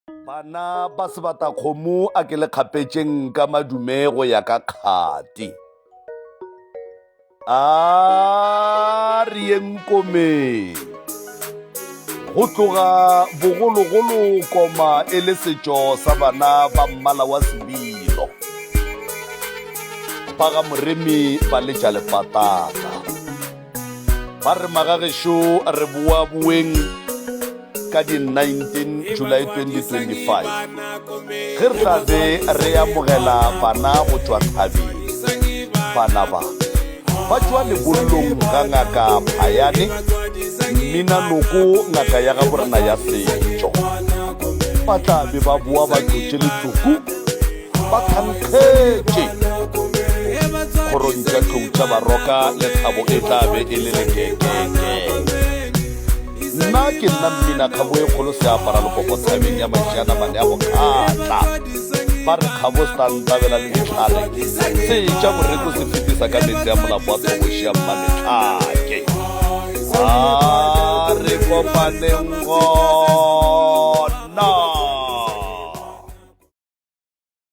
Bana ba sebatakgomo a ke le kgapetšeng ka madume go ya ka kgati. A re yeng komeng. Go tloga bogologolo koma e le setšo sa bana ba mmala wa sebilo. Ba ga Moremi ba letša lepataka. Ba re magagešo re boa boeng ka di 19 July 2025 ge re tla be re amogela bana go tšwa thabeng. Bana ba ba tšwa lebollong ga ngaka Phayane, mminanoko ngaka ya gaborena ya setšo. Ba tla be ba boa ba tlotše letsoku ba thankgetše kgorong tša tlou tša baroka lethabo e tla be e le lekekeke. Nna ke nna mmina kgabo e kgolo seapara lekopo thabeng ya mašianamane a go kgatla. Ba re kgabo se tla ntabela le dihlare se etša moreko se fetisa ka meetse a molapo wa thoboši ya mmametlhake. A re kopaneng gona.